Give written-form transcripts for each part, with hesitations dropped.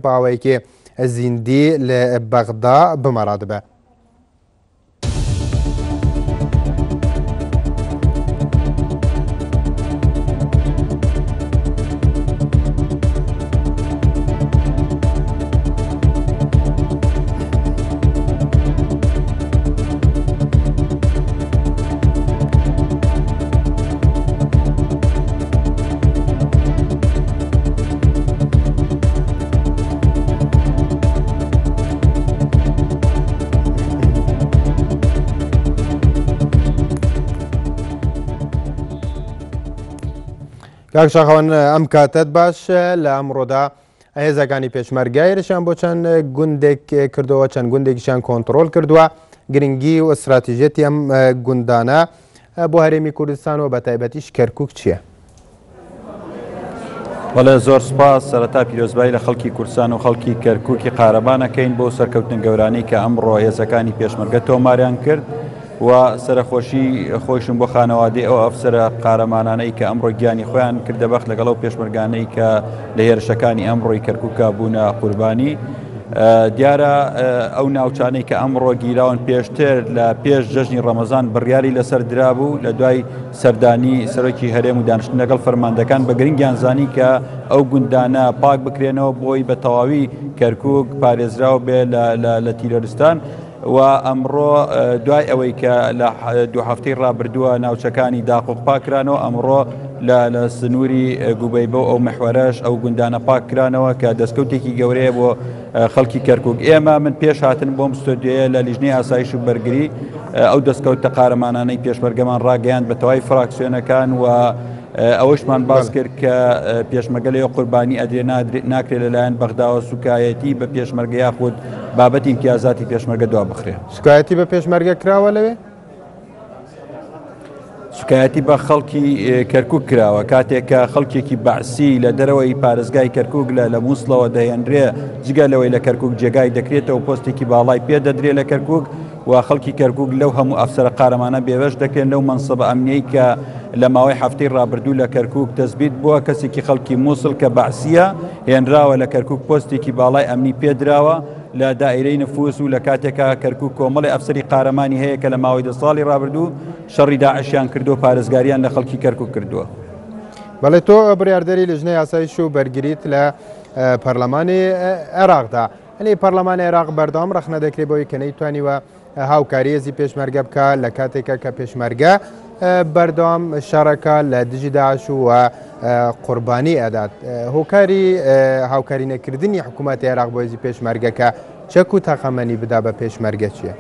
بە ئاوایەکی زیندی لە بەغدا بمەرا دەبێ. کاک شاخەوان ئەم کاتەت باش لە ئەمڕۆدا هێزەکانی پێشمەرگە هێرشیان بۆ چەند گوندێک کردەوە چەند گوندێکیشیان کۆنتڕۆل کردووە گرنگی و ئیستراتیژیەتی ئەم گوندانە بۆ هەرێمی کوردستان و بە تایبەتیش کەرکک چییە؟ بەڵێ زۆر سپاس سەرەتا پیرۆزبایی لە خەڵکی کوردستان و خەڵکی کەرککی قارەبانەکەین بۆ سەرکەوتنە گەورانی کە ئەمڕۆ هێزەکانی پێشمەرگە تۆماریان کرد و سەرەخۆشی خۆیشم بۆ خانەوادەی ئەو ئەفسەرە قارەمانانەی کە ئەمڕۆ گیانی خۆیان کردە بەخت لەگەڵ ئەو پێشمەرگانەی کە لە هێرشەکانی ئەمڕۆی کەرکووکا بوونە قوربانی. دیارە ئەو ناوچانەی کە ئەمڕۆ گیراون پێشتر لە پێش جەژنی ڕەمەزان بڕیاری لەسەر درابوو لە دوای سەردانی سەرۆکی هەرێم و دانیشتن لەگەڵ فەرماندەکان بە گرنگیان زانی کە ئەو گوندانە پاک بکرێنەوە بۆی بە تەواوی کەرکک پارێزراو بێ لە تیرۆرستان. و ئەمڕۆ دوای ئەوەی کە لە دوو هەفتەی ڕابردووە ناوچەکانی داقوق پاکرانەوە ئەمڕۆ لە لە سنووری گوبەیبە و ئەو محوەرەش ئەو گوندانە پاککرانەوە کە دەستکەوتێکی گەورەیە بۆ خەڵکی کەرکک ئێمە من پێش هاتن بۆم ستۆدیۆیە لە لیژنەی ئاسایش و بەرگری ئەو دەستکەوتە قارەمانانەی پێشمەرگەمان ڕاگەیاند بە تەواوی فراکسیۆنەکان و ئەوەشمان باس کرد کە پێشمەرگە لەوێ قوربانی ئەدرێ ناکرێ لەلایەن بەغداوە سوکایەتی بە پێشمەرگە یاخود بابەتی ئیمتیازاتی پێشمەرگە دوا بخرێ. سوکایەتی بە پێشمەرگە کراوە لەوێ؟ سوکایەتی بە خەڵکی کەرکک کراوە کاتێک کە خەڵکێکی بەعسی لە دەرەوەی پارێزگای کەرکک لە لە مووسڵەوە دەهێنرێ جگە لەوەی لە کەرکک جێگای دەکرێتەوە پۆستێکی باڵای پێ دەدرێ لە کەرکک و خەڵکی کەرکوک لەو هەموو ئەفسەرە قارەمانە بێبەش دەکرێن لەو مەنسەبە ئەمنیەی کە لە ماوەی هەفتەی ڕابردوو لە کەرکوک تەسبیت بووە، کەسێکی خەڵکی موسڵ کە بەعسییە هێنراوە لە کەرکوک پۆستێکی باڵای ئەمنی پێدراوە لە دائیرەی نفوس و لە کاتێکا کەرکوک کۆمەڵی ئەفسەری قارەمانی هەیە کە لە ماوەی دە ساڵی ڕابردوو شەڕی داعشیان کردووە پارێزگاریان لە خەڵکی کەرکوک کردووە. بەڵێ تۆ بڕیاردەری لیژنەی ئاسایش و بەرگریت لە پەرلەمانی عێراقدا. لێ پەرلەمانی عێراق بەردەوام ڕەخنە دەکرێت بەوەی کە نەیتوانیوە هاوکاری هێزی پێشمەرگە بکە لە کاتێکە کە پێشمەرگە بەردەوام شەڕەکە لە دژی داعش و قوربانی ئەدات هۆکاری هاوکاری نەکردنی حکوومەت عێراق بۆ هێزی پێشمەرگەکە چەک و تەقەمەنی بدا بە پێشمەرگە چییە؟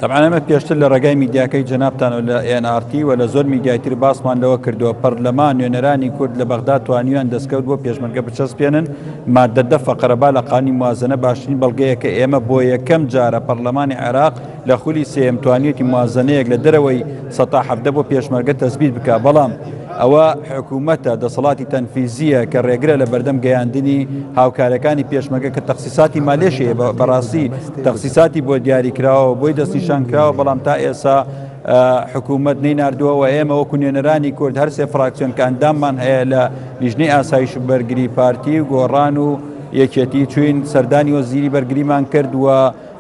تەبعەن ئێمە پێشتر لە ڕێگای میدیاکەی جەنابتان و لە ئێن ئاڕ تی و لە زۆر میدیای تر باسمان لەوە کردووە پەرلەمان نوێنەرانی کورد لە بەغدا توانیویان دەستکەوت بۆ پێشمەرگە بچەسپێنن مادە دە فەقرە با لە قانونی موازنە باشترین بەڵگەیە کە ئێمە بۆ یەکەم جارە پەرلەمانی عێراق لە خولی سێیەم توانیویەتی موازنەیەک لە دەرەوەی سەتا 17 بۆ پێشمەرگە تەسبیت بکا بەڵام ئەوە حکوومەتە دەسەڵاتی تەنفیزییە کە ڕێگرە لە بەردەم گەیاندنی هاوکارەکانی پێشمەرگە کە تەخسیساتی مالێش هەیە بەڕاستی تەخسیساتی بۆ دیاری کراوە بۆی دەستنیشان کراوە بەڵام تا ئێسا حکوومەت نەیناردووە و ئێمە وەکو نوێنەرانی کورد هەر سێ فراکسیۆن کە ئەنداممان هەیە لە لیژنەی ئاسایش و بەرگری پارتی و گۆڕان و یەکێتی چوین سەردانی وەزیری بەرگریمان کرد و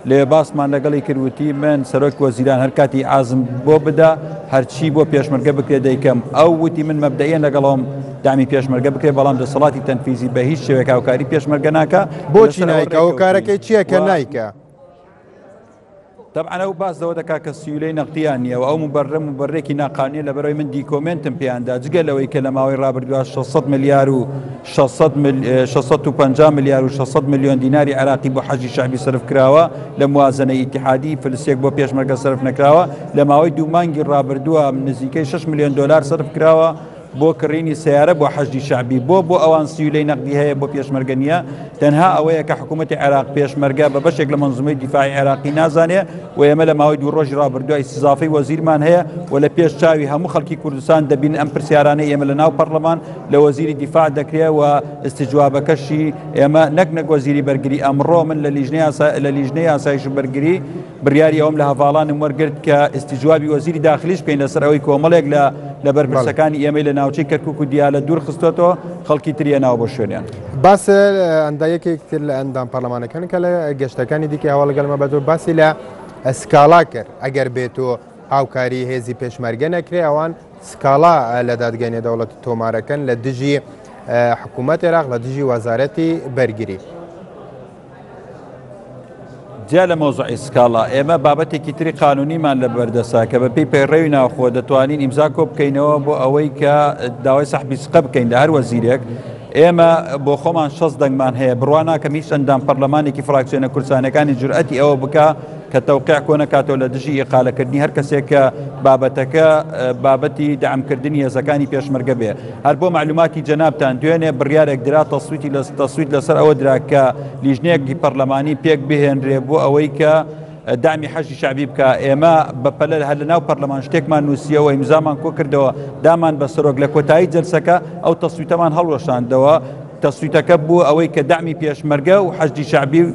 لەوێ باسمان لەگەڵی کرد وتی من سەرۆک وەزیران هەر کاتی عازم بۆ بدە هەرچی بۆ پێشمەرگە بکرێت دەیکەم ئەو وتی من مەبدەئیەن لەگەڵم دامی پێشمەرگە بکرێت بەڵام دەسەڵاتی تەنفیزی بە هیچ شێوەیەک هاوکاری پێشمەرگە ناکا بۆچی نایکا هۆکارەکەی چییە کە نایکا؟ تەبعەن ئەو باس لەوە دەکات کە سیولەی نەقدیان نییە و ئەو مبەررە مبەررێکی ناقانونیە لەبەرئەوەی من دیکۆمێنتم پێیان دا جگە لەوەی کە لە ماوەی ڕابردووە 600 ملیار و 650 ملیار و 600 ملیۆن دیناری عێراقی بۆ حەشدی شەعبی سەرف کراوە لە موازنەی ئیتیحادی فلسێک بۆ پێشمەرگە سەرف نەکراوە لە ماوەی دوو مانگی ڕابردووە نزیکەی 6 ملیۆن دۆلار سەرف کراوە بۆ کڕینی سەیارە بۆ حەشدی شەعبی بۆ بۆ ئەوان سیولەی نەقدی هەیە بۆ پێشمەرگە نییە تەنها ئەوەیە کە حکوومەتی عێراق پێشمەرگە بە بەشێک لە مەنزومەی دیفاعی عێراقی نازانێ و ئێمە لە ماوەی دوو ڕۆژی ڕابردووە ئیستیزافەی وەزیرمان هەیە و لە پێش چاوی هەموو خەڵکی کوردستان دەبین ئەم پرسیارانەی ئێمە لە ناو پەرلەمان لە وەزیری دیفاع دەکرێ و ئیستیجوابەکەشی ئێمە نەک نەک وەزیری بەرگری ئەمڕۆ من لە لیژنەی لە لیژنەی ئاسایش و بەرگری بڕیاری ئەوەم لە هەڤاڵانم وەرگرت کە ئیستیجوابی وەزیری داخلیش بکەین لەسەر ئەوەی کۆمەڵێک لە لە بەرپرسەکانی ئێمەی لە ناوچەی کەرکوک و دیالە دوور خستۆتەوە، خەڵکی تری هێناوە بۆ شوێنیان. باس ئەندا یەکێک تر لە ئەندام پەرلەمانەکان کە لە گەشتەکانی دیکەی هەواڵ لەگەڵمە بەدۆ باسی لە سکاڵا کرد ئەگەر بێت و هاوکاری هێزی پێشمەرگە نەکرێ ئەوان سکاڵا لە دادگای نێودەوڵەتی تۆمارەکەن لە دژی حکوومەت عێراق لە دژی وەزارەتی بەرگری. جیا لە مەوزوعی سکاڵا، ئێمە بابەتێکی تری قانونیمان لە بەردەسە کە بەپێی پەیڕەوی ناوخۆ دەتوانین ئیمزا کۆ بکەینەوە بۆ ئەوەی کە داوای سەحبی سقە بکەین لە هەر وەزیرێک. ئێمە بۆ خۆمان 6 دەنگمان هەیە، بڕوا ناکەم هیچ ئەندام پەرلەمانێکی فراکسیۆنە کوردستانەکانی جورئەتی ئەوە بکا کە تەوقیع کۆ نەکاتەوە لە دژی ئیقالەکردنی هەر کەسێک کە بابەتەکە بابەتی دەعمکردنی هێزەکانی پێشمەرگە بێ. هەر بۆ مەعلوماتی جەنابتان دوێنێ بڕیارێک درا تەسویتی لە تەسویت لەسەر ئەوە درا کە لیژنەیەکی پەرلەمانی پێک بهێنرێ بۆ ئەوەی کە دامی حەشدی شەعبی بکا. ئێمە بە پەلە هەر لە ناو پەرلەمان شتێکمان نووسیەوە، ئیمزامان کۆ کردەوە، دامان بە سەرۆک. لە کۆتایی جەلسەکە ئەو تەسویتەمان هەڵوەشاندەوە. تەسویتەکە بوو ئەوەی کە دەعمی پێشمەرگە و حەشدی شەعبی و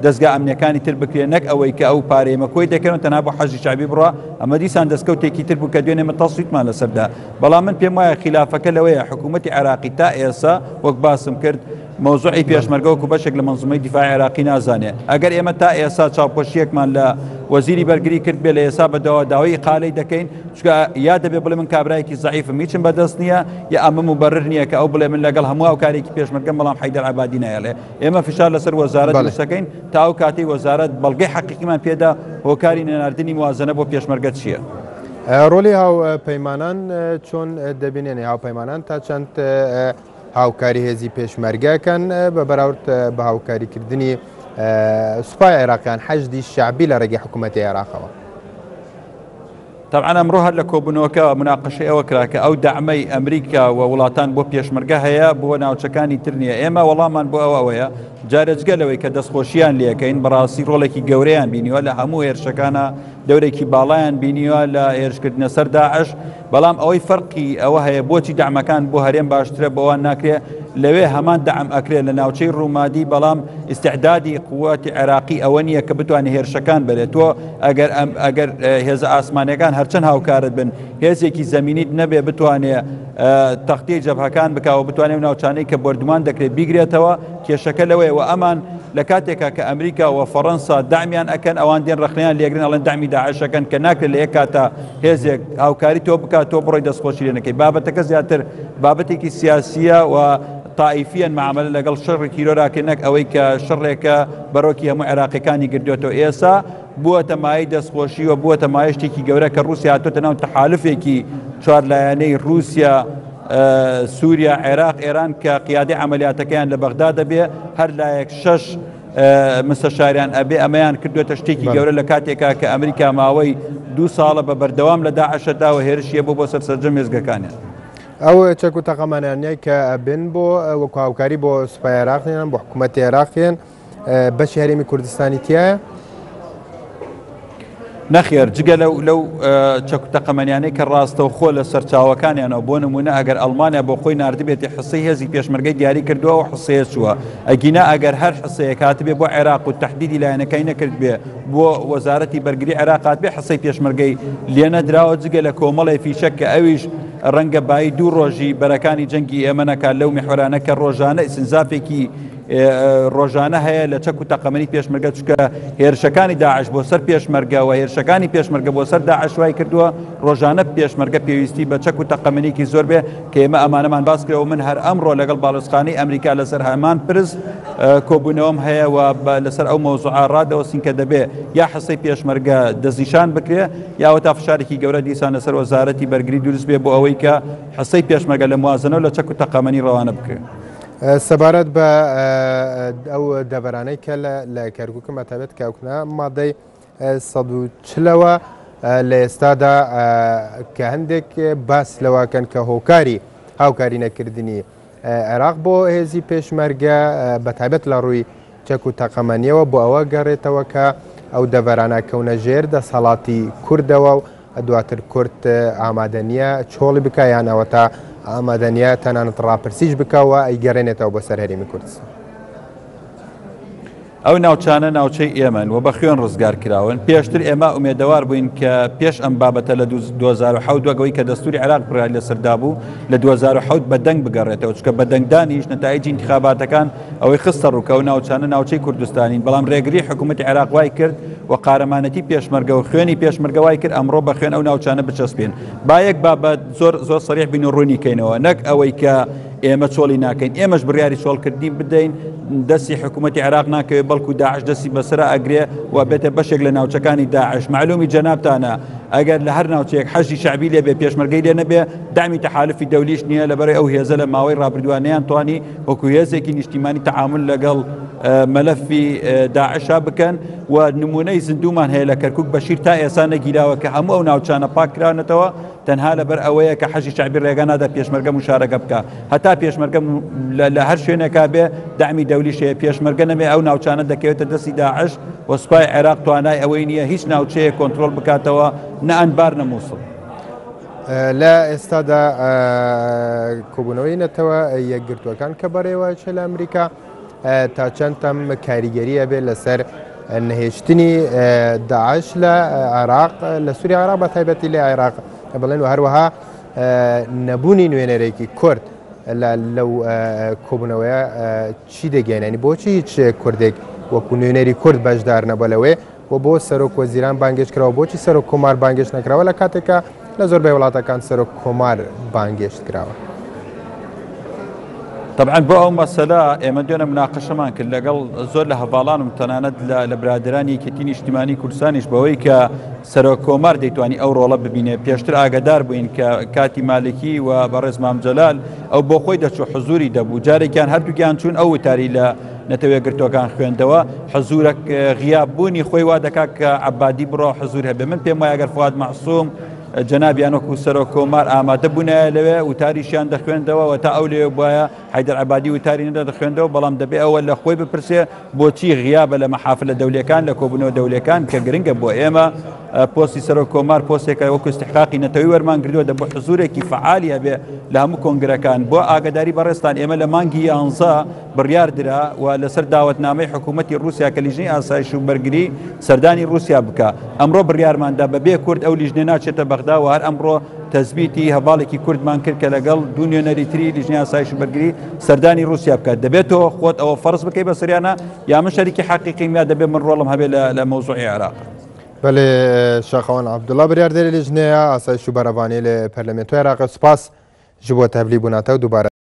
دەزگا ئەمنیەکانی تر بکرێ، نەک ئەوەی کە ئەو پارەیە ئێمە کۆی دەکەن و تەنها بۆ حەشدی شەعبی بڕا. ئەمە دیسان دەستکەوتێکی تر بوو کە دوێنێ ئێمە تەسویتمان لەسەر دا. بەڵام من پێم وایە خیلافەکە لەوەیە حکوومەتی عێراقی تا ئێستا وەک باسم کرد مەوزوعی پێشمەرگە وەکو بەشێک لە مەنزومەی دیفاعی عێراقی نازانێ. ئەگەر ئێمە تا ئێستا چاوپۆشییەکمان لە وەزیری بەرگری کرد بێ لە ئێستا بەدواوە داوای ئیقالەی دەکەین، چونکە یا دەبێ بڵێ من کابرایەکی زەعیفم هیچم بەدەست نییە، یا ئەمە موبەرر نییە کە ئەو بڵێ من لەگەڵ هەموو هاوکارێکی پێشمەرگەم بەڵام حەیدەر عەبادی نایەڵێ. ئێمە فشار لەسەر وەزارەت دروست دەکەین تا ئەو کاتەی وەزارەت بەڵگەی حەقیقیمان پێدا هۆکاری نەناردنی موازنە بۆ پێشمەرگە چییە. ڕۆلی هاوپەیمانان چۆن دەبینێنێ؟ هاوپەیمانان تا چەند هاوکاری هێزی پێشمەرگەکەن بە بەراورد بە هاوکاریکردنی سوپای عێراقیان حەشدی شەعبی لە ڕێگەی حکوومەتی عێراقەوە؟ تەبعەن ئەمڕۆ هەر لە کۆبوونەوەکە مناقەشەی ئەوە کرا کە ئەو دەعمەی ئەمریکا و وڵاتان بۆ پێشمەرگە هەیە بۆ ناوچەکانی تر نییە. ئێمە وەڵامان بۆ ئەوە ئەوەیە جارێ جگە لەوەی کە دەستخۆشییان لێکەین بەڕاستی ڕۆڵێکی گەورەیان بینیوە لە هەموو هێرشەکانە دەورێکی باڵایان بینیوە لە هێرشکردنە سەر داعش، بەڵام ئەوەی فەرقی ئەوە هەیە بۆچی دەعمەکان بۆ هەرێم باشترە بۆوان ناکرێ لەوێ هەمان دەعم ئەکرێ لە ناوچەی ڕوومادی بەڵام ئیستعدادی قوواتی عێراقی ئەوە نییە کە بتوانێت هێرشەکان بەرێت تۆ ئەگەر ئەگەر هێزە ئاسمانەکان هەرچەند هاوکارت بن هێزێکی زەمینیت نەبێ بتوانێ تەختیەی جەبهەکان بکا و بتوانێت ناوچانەی کە بۆردومان دەکرێت بیگرێتەوە کێشەکە لەوەیە و ئەمان لە کاتێکا کە ئەمریکا و فەڕەنسا دەعمیان ئەکەن ئەوان دێن ڕەخنەیان لێگرن ئەڵێن دەعمی داعش ئەکەن کە ناکرێت لە یەک کاتا هێزێک هاوکاری تۆ بکات تۆ بڕۆی دەستخۆشی لێ نەکەی بابەتەکە زیاتر بابەتێکی سیاسیە و تائیفیەن معاملە لەگەڵ شەڕی تیرۆراکە نەک ئەوەی کە شەڕێکە بەرۆکی هەموو عێراقیەکانی گردوێتەوە ئێسا بووەتە مایەی دەستخۆشی و بووەتە مایەی شتێکی گەورە کە ڕووسیا هاتۆتە ناو تەحالفێکی چوارلایەنەی ڕووسیا، سووریا، عێراق، ئێران کە قیادەی عەمەلیاتەکەیان لە بەغدا دەبێ، هەر لایەک شەش مستەشاریان ئەبێ، ئەمەیان کردوێتە شتێکی گەورە لە کاتێکا کە ئەمریکا ماوەی دوو ساڵە بە بەردەوام لە داعشەدا و هێرشیە بۆ بۆ سەر سەرجەم وێستگەکانیان. ئەو چەک و تەقەمەنیانەی کە بن بۆ وەکو هاوکاری بۆ سوپای عێراقیان بۆ حکوومەتی عێراقیان بەشی هەرێمی کوردستانی تایە؟ نەخێر جگە لەو لەو چەک و تەقەمەنیانەی کە ڕاستەوخۆ لە سەرچاوەکانیانەوە بۆ نمونە ئەگەر ئەڵمانیا بۆ خۆی نردبێتی حسەی هێزی پێشمەرگەی دیاری کردووە و حسەیە چووە ئەگینا ئەگەر هەر حسەیەک هاتبێ بۆ عێراق و تهدیدی لایەنەکەی نەکرد بێ بۆ وەزارەتی بەرگری عێراق هاتبێ حسەی پێشمەرگەی لێ نەدراوە جگە لە کۆمەڵێ فیشەک کە ئەویش ڕەنگە بایی دوو ڕۆژی بەرەکانی جەنگی ئێمە نەکات لەو میحوەرانە کە ڕۆژانە ئیسنزافێکی ڕۆژانە هەیە لە چەک و تەقەمەنی پێشمەرگە چونکە هێرشەکانی داعش بۆ سەر پێشمەرگە و هێرشەکانی پێشمەرگە بۆ سەر داعش وای کردووە ڕۆژانە پێشمەرگە پێویستی بە چەک و تەقەمەنیکی زۆر بێ کە ئێمە ئەمانەمان باس کرد و من هەر ئەمڕۆ لەگەڵ باڵیۆزخانەی ئەمریکا لەسەر هەمان پرس کۆبوونەوەم هەیە و لەسەر ئەو مەوزوعە ڕادەوەستین کە دەبێ یا حسەی پێشمەرگە دەستنیشان بکرێ یا تا فشارێکی گەورە دیسان لەسەر وەزارەتی بەرگری دروست بێ بۆ ئەوەی کە حسەی پێشمەرگە لە موازنە و لە چەک و تەقەمەنی ڕەوانە بکرێ. سەبارەت بە ئەو دەڤەرانەی کە لە کەرکووکن بە تایبەت کەوتنە مادەی 140ەوە لە ئێستادا کە هەندێک باس لەوەکەن کە هۆکاری هاوکاری نەکردنی عێراق بۆ هێزی پێشمەرگە بە تایبەت لە ڕووی چەک و تەقەمەنیەوە بۆ ئەوە گەڕێتەوە کە ئەو دەڤەرانە کەونە ژێر دەسەڵاتی کوردەوە و دواتر کورد ئامادە نییە چۆڵی بکا یان ئەوەتا ئامادە نییە تەنانەت ڕاپرسیش بکا و ئەیگەڕێنێتەوە بۆ سەر هەرێمی کوردستان. ئەو ناوچانە ناوچەی ئێمەن و بە خوێن ڕزگار کراون. پێشتر ئێمە ئومێدەوار بووین کە پێش ئەم بابەتە لە 2007 وەک ئەوەی کە دەستوری عێراق بڕیاری لەسەر دابوو لە 2007 بە دەنگ بگەڕێتەوە، چونکە بە دەنگدانیش نەتایجی ئینتخاباتەکان ئەوەی خستە ڕوو کە ئەو ناوچانە ناوچەی کوردستانین، بەڵام ڕێگری حکوومەتی عێراق وای کرد و قارەمانەتی پێشمەرگە و خوێنی پێشمەرگە وای کرد ئەمڕۆ بە خوێن ئەو ناوچانە بچەسپێن. با یەک بابەت زۆر زۆر سەریح بین و ڕوونی کەینەوە، نەک ئەوەی کە ئێمە چۆڵی ناکەین، ئێمەش بڕیاری چۆڵکردنی بدەین دەستی حکوومەتی عێراق ناکەوێت، بەڵکو داعش دەستی بەسەرا ئەگرێ و بێتە بەشێک لە ناوچەکانی داعش. مەعلومی جەنابتانە ئەگەر لە هەر ناوچەیەک حەشدی شەعبی لێ بێ پێشمەرگەی لێ نەبێ، دەعمی تەحالفی دەولیش نییە، لەبەرئ ئەو هێزە لە ماوەی ڕابردووە نەیانتوانی وەکو هێزێکی نیشتیمانی تەعامول لەگەڵ مەلەفی داعشا بکەن و نمونەی زیندوومان هەیە لە کەرکوک بەشیر تا ئێستا نەگیراوە کە هەموو ئەو ناوچانە پاک کراونەتەوە تەنها لەبەر ئەوەیە کە حەشدی شەعبی ڕێگا نادا پێشمەرگە مشارەکە بکا هەتا پێشمەرگە لە هەر شوێنێکا بێ دەعمی دەولیش هەیە پێشمەرگە نەبێ ئەو ناوچانە دەکەوێتە دەستی داعش و سوپای عێراق توانای ئەوەی نییە هیچ ناوچەیەک کۆنترۆڵ بکاتەوە نە ئەنبار نە مووسڵ. لە ئێستادا کۆبوونەوەی نەتەوە یەکگرتووەکان کە بەڕێوە چێ لە ئەمریکا تا چەند تەم کاریگەری ئەبێ لەسەر نەهێشتنی داعش لە عێراق لە سووری عێراق بە تایبەتی لە عێراق بڵێن و هەروەها نەبوونی نوێنەرێکی کورد لەو کۆبوونەوەیە چی دەگەێنانی بۆچی هیچ کوردێک وەکو نوێنەری کورد بەشدار نەبووە لەوێ و بۆ سەرۆک وەزیران بانگێشت کراوە، بۆچی سەرۆک کۆمار بانگێشت نەکراوە لە کاتێکا لە زۆربەی وڵاتەکان سەرۆک کۆمار بانگێشت کراوە؟ تەبعەن بۆ ئەو مەسەلە ئێمە دوێنێ مناقەشەمان کرد لەگەڵ زۆر لە هەڤاڵانم تەنانەت لە برادەرانی یەکێتی نیشتیمانی کوردستانیش بەوەی کە سەرۆک کۆمار دەیتوانی ئەو ڕۆڵە ببینێ پێشتر ئاگدار بووین کە کاتی مالکی و بەڕێز مام جەلال ئەو بۆ خۆی دەچوو حزوری دەبوو جارێکیان هەردووکیان چوون ئەو وتاری لە نەتەوە یەکگرتووەکان خوێندەوە، حزوورە غیاب بوونی خۆی وا دەکات کە عەبادی بڕوا حزوور هەبێ. من پێم وایە ئەگەر فواد مەعسوم جەنابیان وەکوو سەرۆک کۆمار ئامادە بوونایە لەوێ وتاریشیان دەخوێندەوە و تا ئەو لەوێ بوایە حەیدەر عەبادی وتاری نەدەخوێندەوە، بەڵام دەبێ ئەوە لە خۆی بپرسێ بۆچی غیابە لە مەحافلە دەولیەکان لە کۆبوونەوە دەولیەکان کە گرنگە بۆ ئێمە پۆستی سەرۆک کۆمار پۆستێکە وەکو استحقاقی نەتەوەی وەرمان گردووە دەبوو حزوورێکی فەعالی هەبێ لە هەموو کۆنگرەکان بۆ ئاگاداری بەڕێزتان ئێمە لە مانگی یانزە بڕیار درا و لەسەر داوەتنامەی حکوومەتی ڕووسیا کە لیژنەی ئاسایش و بەرگری سەردانی ڕووسیا بکا. ئەمڕۆ بڕیارمان دا بەبێ کورد ئەو لیژنە ناچێتە بەغدا و هەر ئەمڕۆ تەسبیتی هەڤاڵێکی کوردمان کرد کە لەگەڵ دوو نوێنەری تری لیژنەی ئاسایش و بەرگری سەردانی ڕووسیا بکات. دەبێت تۆ خۆت ئەوە فەرز بکەی بەسەریانا یا من شەریکی حەقیقیم یا دەبێت من ڕۆڵم هەبێت لە مەوزوعی عێراق. بەلێ شاخەوان عەبدوڵا بریاردەری لیژنەیە ئاسایش و بەرەڤانی لە پەرلەمێنتۆی عێراق سوپاس ji bo tevlîbûna te û dubare.